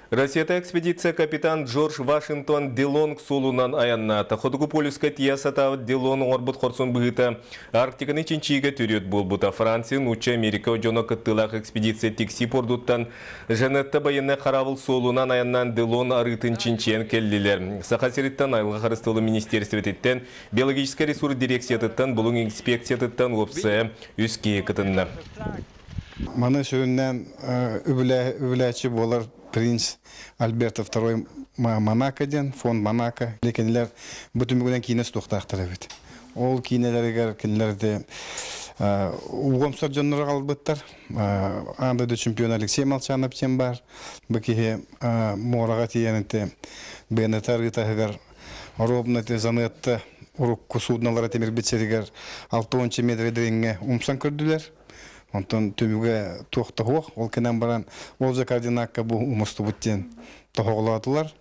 Россията экспедиция капитан Джордж Вашингтон Делонг суолунан айаннаата. Хотугу полюска тиийэ сатаабыт Делон оҥорбут хорсун быһыыта Арктиканы чинчийиигэ төрүөт буолбута. Франция, Нуучча, Америка дьоно кыттыылаах экспедиция Тикси пордуттан Жанетта байыаннай хараабыл суолунан айаннаан Делон арыытын чинчийэн кэллилэр. Саха сириттэн айылҕа харыстабылын министиэристибэтиттэн, биологическай ресурс дирекциятыттан, Булуҥ инспекциятыттан уопсайа үс киһи кытынна. Маны сүрүннээн үбүлээччи буолар принц Альберто II Монако диэн, фонд Монако. Кинилэр бу түмүгүнэн киинэ устуохтаахтар эбит. Ол киинэлэригэр кинилэр де угомсор дьоннору аҕалбыттар. Аан дойду чемпиона Алексей Молчанов диэн баар. Бу киһи муораҕа тиийэн ити БНТ арыытаһыгар оруобуна ити Занетта урукку суднолара тимирбит сиригэр 60 метр дириҥҥэ умсан көрдүлэр. Онтон түмүгэ туох да суох. Ол кэнэн баран ол же координакка бу умустубут диэн тоһоҕолоотулар.